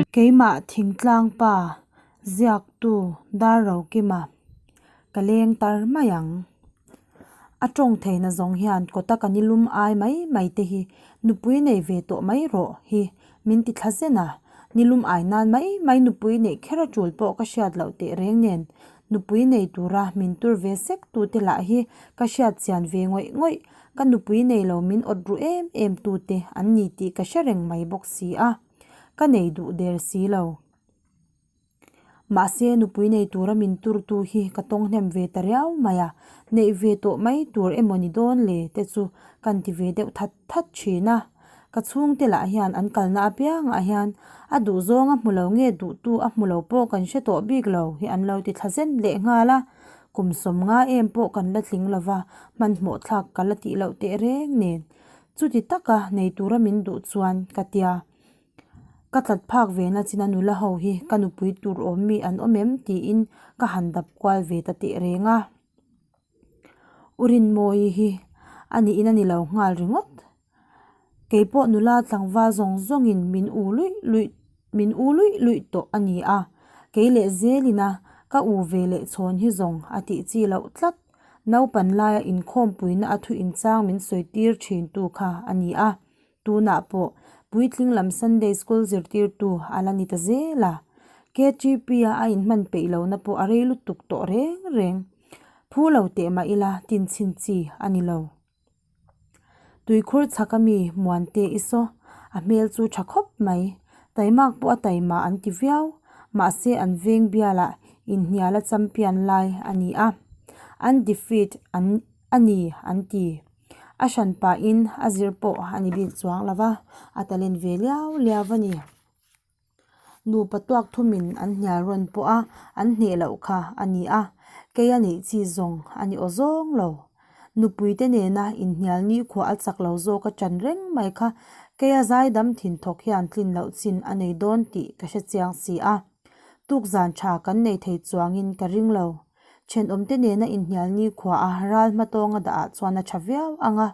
Keimah thingtlang pa ziaktu Darrokima ka leng tar mai ang. A tawng theihna zawng hian kawta ka nilum ai mai mai te hi nupui nei ve tawh mai rawh hi min ti thla zen a, nilum ai nan mai mai nupui neih kher a tul pawh ka hriat loh teh reng nen nupui nei tura min tur ve sek tu te lah hi ka hriat chian ve ngawih ngawih ka nupui nei lo min awt ru em em tu te an ni tih ka hre reng mai bawk si a, ka nei duh der si lo. Mahse, nupui nei tura min turtu hi ka tawng hnem ve ta riau mai a, neih ve tawh mai tur emaw ni dawn le te chu kan ti ve deuh that that thin a. Ka chhungte lah hian an kalna apiangah hian a duhzawng a hmu lo nge duhtu a hmu lo pawh kan hre tawh bik lo hi an lo ti thla zen leh nghal a, kum sawmnga em pawh kan la tling lova hmanhmawh thlak ka la tih loh tehreng nen chuti taka nei tura min duh chuan ka tia. Ka tlat phak ve na chin a nula ho hi ka nupui tur awm mi an awm em tiin ka han dap kual ve ta teh reng a. U Rinmawii hi a niin a ni lo nghal ringawt. Keipawh nula tlangval zawng zawngin min u luih luih min u luih luih tawh a ni a, kei leh zelin a ka u ve leh chhawn hi zawng a tih chi loh tlat. Naupan laia inkhawmpuina a thu inchang min sawi tir thin tu kha a ni a. Tunah pawh puitling lam Sunday School zirtirtu a la ni ta zel a, KTP-a a inhman peih lohna pawh a rei lutuk tawh reng reng. Phu lo teh mah ila tinchhin chi a ni lo. Tuikhur chhak a mi Muante i saw, a hmel chu tha khawp mai. Taimak pawh a taima an ti viau, mahse an veng bialah inhnial a champion lai a ni a, an defeat an a ni an ti. A hran pahin a zir pawh a ni bik chuang lo va, a talent ve liau liau a ni. Nupa tuak thumin an hnial rawn pawh a, an hneh loh kha a ni a, kei a neih chi zawng a ni aw zawng lo. Nupui te nena inhnial nikhua a chak lo zawk a ṭan reng mai kha kei a zaidam thin thawk hian tlin loh chin a nei dawn tih ka hre chiang si a. Tukzan ṭha kan nei thei chuangin ka ring lo. Thenawmte nena inhnial nikhua a ral hmatawnga dah ah chuan a tha viau ang a,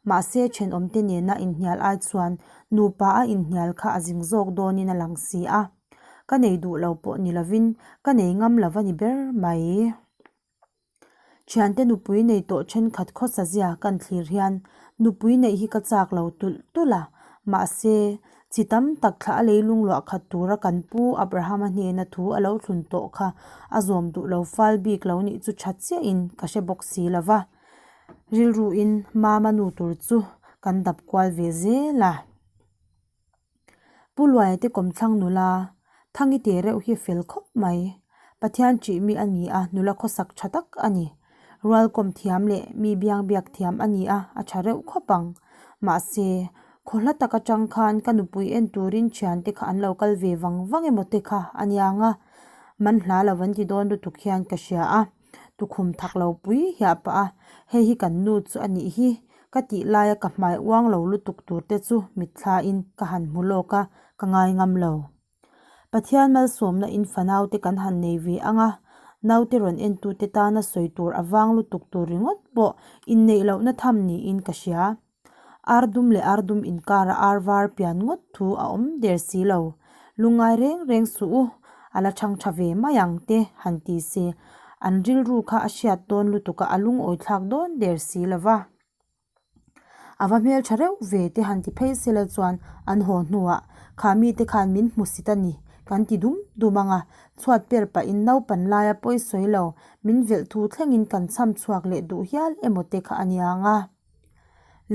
mahse thenawmte nena inhnial ai chuan nupa a inhnial kha a zing zawk dawnin a lang si a, ka nei duh lo pawh ni lovin ka nei ngam lo a ni ber mai. Thiante nupui nei tawh thenkhat khawsa zia kan thlir hian nupui neih hi ka chak lo tulh tulh a, mahse Chi tam tak thla a leilung luah khat tura kan pu Abrahama hnena thu a lo thlun tawh kha a zawm duh lo fal bik lo nih chu tha chiahin ka hre bawk si lo va. Rilruin Mama nu tur chu kan dap kual ve zel a. Pu Luaia te kawmthlang nula Thangi te reuh hi fel khawp mai. Pathian ṭih mi a ni a, nula khawsak ṭha tak a ni. Rualkawm thiam leh mi biang biak thiam a ni a, a ṭha reuh khawp ang. Mahse, khaw hla tak aṭang khan ka nupui en turin ṭhiante kha an lo kal ve vang vang emaw te kha a niang a, man hla lo an ti dawn lutuk hian ka hria a, tukhum thak lo pui hiah pah a, hei hi kan nu chu a nih hi, ka tih laia ka hmai uang lo lutuk tur te chu mitthlain ka han hmu lawk a, ka ngai ngam lo. Pathian malsawmna in fanaute kan han nei ve ang a, naute rawn entute tana sawi tur a vang lutuk tur ringawt pawh inneih lohna tham niin ka hria. Ar dum leh ar dum inkara ar var pian ngawt thu a awm der si lo. Lungngai reng reng suh u, a la chhang tha ve mai ang te han ti se, an rilru kha a hriat dawn lutuk a, a lungawi thlak dawn der si lo va. A va hmel tha reuh ve te han ti phei sela chuan an haw hnuah kha mite khan min hmu sit a ni kan ti dum dum ang a, chhuat per pahin naupan laia pawi sawi lo min velh thu thlengin kan chham chhuak leh duh hial emaw te kha a niang a.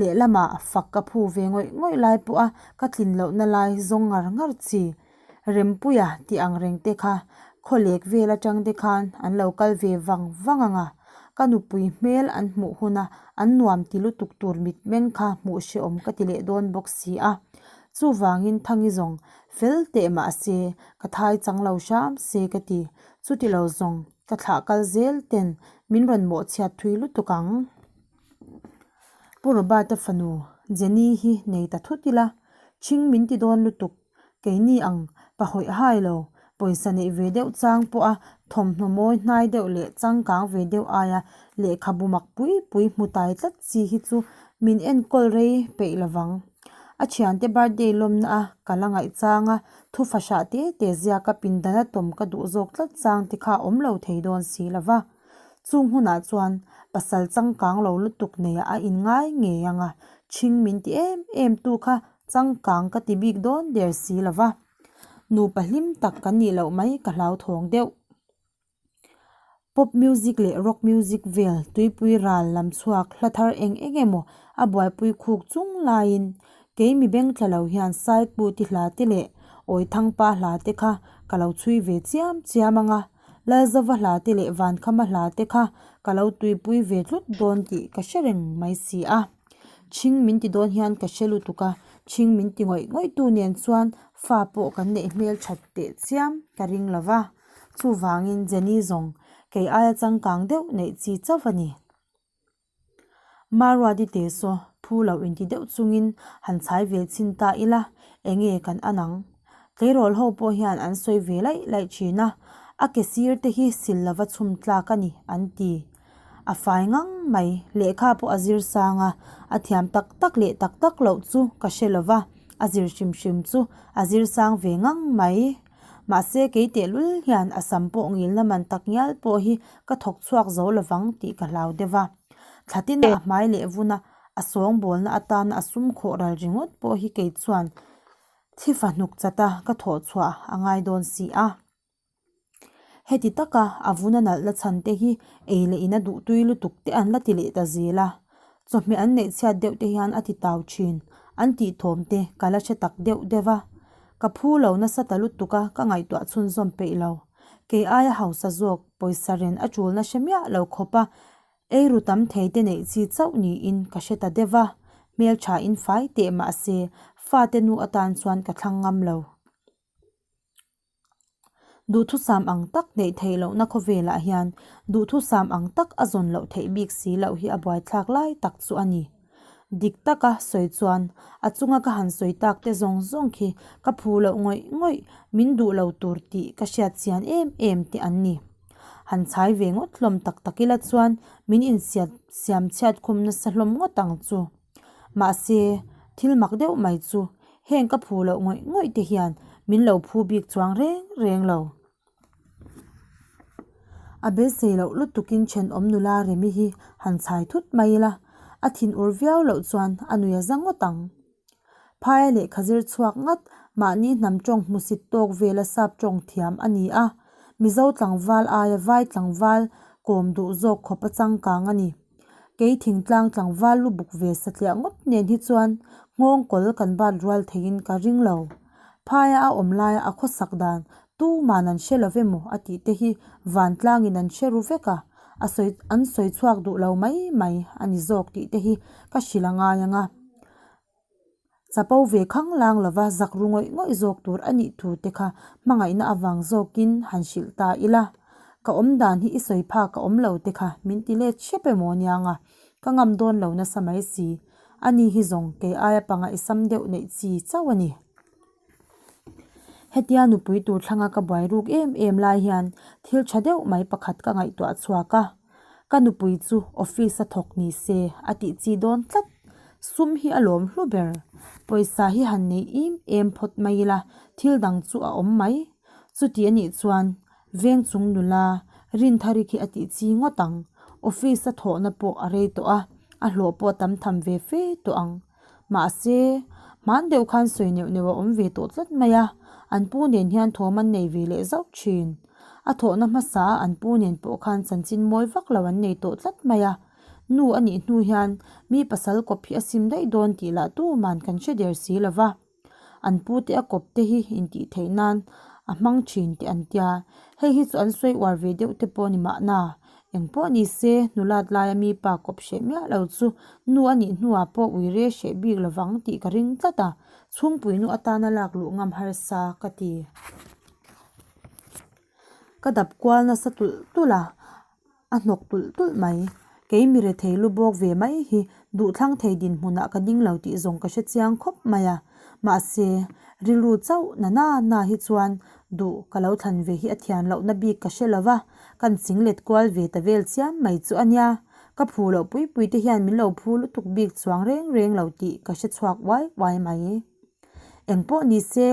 Lehlamah fak ka phu ve ngawih ngawih lai pawh a ka tlin lohna lai zawng ngar ngar chi Rempuia tih ang reng te kha khawlek vel atang te khan an lo kal ve vang vang ang a, ka nupui hmel an hmuh huna an nuam ti lutuk tur mitmeng kha hmuh hrehawm ka ti leh dawn bawk si a. Chuvangin Thangi zawng fel teh mah se ka thai chang lo hram se ka ti, chuti lo zawng ka thlah kal zel ten min rawn mawhchhiat thui lutuk ang. Pu Robert-a fanu Jenny hi nei ta thut ila, ṭhing min ti dawn lutuk Keini ang, pa hawih hai lo, Pawisa neih ve deuh chang pawha thawmhnaw mawi hnai deuh leh changkang ve deuh aia lehkhabu mak pui pui hmu tai tlat chi hi chu min enkawl rei peih lovang. A thiante birthday lawmna a ka la ngaih chang a, thu fahrah te te ziaka pindana tawm ka duh zawk tlat chang te kha a awm lo thei dawn si lova. Chung hunah chuan pasal changkang lo lutuk neiah a inngai ngei ang a, ṭhing min ti em em tu kha changkang ka ti bik dawn der si lova. Nupa hlim tak kan nih loh mai ka hlauthawng deuh. Pop music leh rock music vel tuipui ral lam chhuak hla thar eng eng emaw a buaipui khuk chung laiin kei mi beng tla lo hian Saikputi hla te leh Awithangpa hla te kha ka lo chhui ve chiam chiam ang a, Lalzova hla te leh Vankhama hla te kha ka lo tuipui ve tlut dawn tih ka hre reng mai si a. Chhing min ti dawn hian ka hre lutuk a, chhing min ti ngawih ngawih tu nen chuan fa pawh kan neih hmel that teh chiam ka ring lo va. Chuvangin Jenny zawng kei aia changkang deuh neih chi chauh a ni. Maruati te saw phu lo inti deuh chungin han chhai ve chhin ta ila, enge kan an ang? Tleirawl ho pawh hian an sawi ve laih laih thin a, a ke sir te hi sil lova chhum tlak a ni an ti. A fai ngang mai, lehkha pawh a zir sang a, a thiam tak tak leh tak tak loh chu ka hre lova, a zir hrim hrim chu a zir sang ve ngang mai. Mahse kei tehlul hian a sam pawh ngilna man tak ngial pawh hi ka thawk chhuak zo lovang tih ka hlau deuh a. Thlatina a hmai leh vuna a sawngbawlna atana a sum khawh ral ringawt pawh hi kei chuan thi fa hnuk chata ka thawh chhuah a ngai dawn si a. Heti taka a vuna nalhna chhan te hi ei leh in a duh tui lutuk te an la ti leh ta zel a. Chawhmeh an neih chhiat deuh te hian a ti tau thin, an tih thawm te ka la hre tak deuh deuh a. Ka phu lo nasa ta lutuk a, ka ngaihtuah chhunzawm peih lo. Kei aia hausa zawk pawisa ren a tulna hre miah lo khawp a, eiru tam thei te neih chi chauh niin ka hre ta deuh a. Hmeltha in fai teh mahse fate nu atan chuan ka thlang ngam lo. Duhthusam ang tak neih theih lohna khawvelah hian duhthusam ang tak a zawn loh theih bik si loh hi a buaithlak lai tak chu a ni. Dik taka sawi chuan a chunga ka han sawi tak te zawng zawng khi ka phu loh ngawih ngawih min duh lo tur tih ka hriat chian em em te an ni. Han chhai ve ngawt hlawm tak tak ila chuan min insiam siam chhiat khum nasa hlawm ngawt ang chu. Mahse, thil mak deuh mai chu heng ka phu loh ngawih ngawih te hian min lo phu bik chuang reng reng lo. A beisei loh lutukin thenawm nula Remi hi han chhai thut mai ila, a thin ur viau loh chuan a nui a za ngawt ang. Phaia lehkha zir chhuak ngat mahni hnam tawng hmusit tawk vela sap tawng thiam a ni a, Mizo tlangval aia vai tlangval kawm duh zawk khawp a changkang a ni. Kei thingtlang tlangval lu buk ve satliah ngawt nen hi chuan nghawng kawl kan bat rual theiin ka ring lo. Phaia a awm laia a khawsak dan tuman an hre lo emaw a tih te hi vantlangin an hre ru vek a, a sawi an sawi chhuak duh lo mai mai a ni zawk tih te hi ka hrilh a ngai ang a. Chapo ve khang lang lova zak ru ngawih ngawih zawk tur a nih thu te kha hmangaihna avang zawkin han hrilh ta ila. Ka awm dan hi i sawi phak a awm lo te kha min ti let hrep emaw niang a, ka ngam dawn lo nasa mai si. Ani hi zawng kei aia panga i sam deuh neih chi chauh a ni. Hetia nupui tur thlanga ka buai ruk em em lai hian thil tha deuh mai pakhat ka ngaihtuah chhuak a, ka nupui chu office a thawk ni se a tih chi dawn tlat. Sum hi a lawm hlu ber. Pawisa hi han nei im em phawt mai ila thil dang chu a awm mai. Chuti a nih chuan veng chung nula Rinthari khi a tih chi ngawt ang. Office a thawhna pawh a rei tawh a, a hlawh pawh a tam tham ve fe tawh ang. Mahse, hman deuh khan sawi neuh neuh a awm ve tawh tlat mai a, an pu nen hian thawm an nei ve leh zauh thin. A thawhna hmasa a an pu nen pawh khan chanchin mawi vak lo an nei tawh tlat mai a. Nu a nih hnu hian mi pasal kawp hi a sim daih dawn tih lah tuman kan hre der si lo va. An pu te a kawp te hi intih theih nan a hmang thin tih an tia, hei hi chu an sawi uar ve deuh te pawh a ni mahna. Eng pawh ni se, nulat laia mi pa kawp hreh miah lo chu nu a nih hnuah pawh ui re hreh bik lovang tih ka ring tlat a, chhungpui nu atana lak luh ngam harsa ka ti. Ka dap kual nasa tulh tulh a. A hnawk tulh tulh mai. Kei mi rethei lu bawk ve mai hi duhthlang thei dinhmunah ka ding lo tih zawng ka hre chiang khawp mai a. Mahse, rilru chauh na na na hi chuan duh ka lo thlan ve hi a thian lohna bik ka hre lo va, kan chinglet kual ve ta vel chiam mai chu a nia. Ka phu loh pui pui te hian min lo phu lutuk bik chuang reng reng lo tih ka hre chhuak uai uai mai. Eng pawh ni se,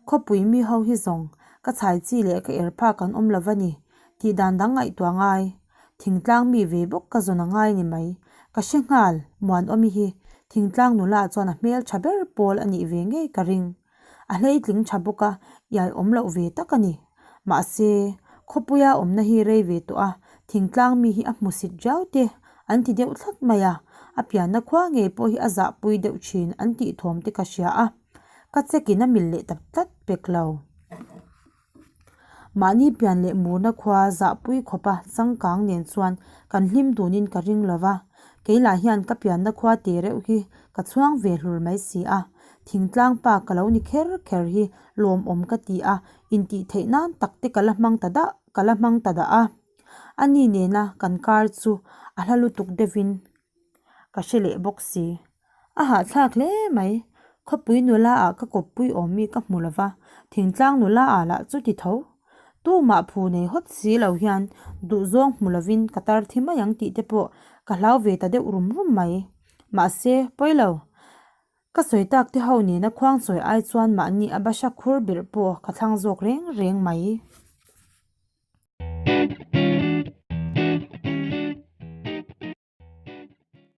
khawpui mi ho hi zawng ka chhai chi leh ka er phak an awm lo va ni tih dan dang ngaihtuah ngai. Thingtlang mi ve bawk ka zawn a ngai ni mai. Ka hre nghal, Muanawmi hi thingtlang nula chuan a hmel tha ber pawl a nih ve ngei ka ring. A hleitling tha bawk a, iai awm loh ve tak a ni. Mahse, khawpuia awmna hi rei ve tawh a, thingtlang mi hi a hmusit riau te an ti deuh tlat mai a, a pianna khua ngei pawh hi a zahpui deuh thin an tih thawm te ka hria a, ka check in a mil leh ta tlat pek lo. Mahni pian leh murna khua zahpui khawpa changkang nen chuan kan hlim dunin ka ring lo va, kei lah hian ka pianna khua te reuh hi ka chhuang ve hlur mai si a, thingtlang pa ka lo ni kher kher hi lawmawm ka ti a, intih theih nan tak te ka la hmang ta dah ka la hmang ta dah a. Ani nena kan kar chu a hla lutuk deuhin ka hre leh bawk si. A hahthlak hle mai. Khawpui nula ah ka kawppui awm mi ka hmu lova, thingtlang nula ah lah chu ti tho. Tumah phu nei hawt si lo hian duhzawng hmu lovin ka tar thi mai ang tih te pawh ka hlau ve ta deuh rum rum mai. Mahse, pawi lo. Ka sawi tak te ho nena khuang sawi ai chuan mahni a bahra khur birh pawh ka thlang zawk reng reng mai.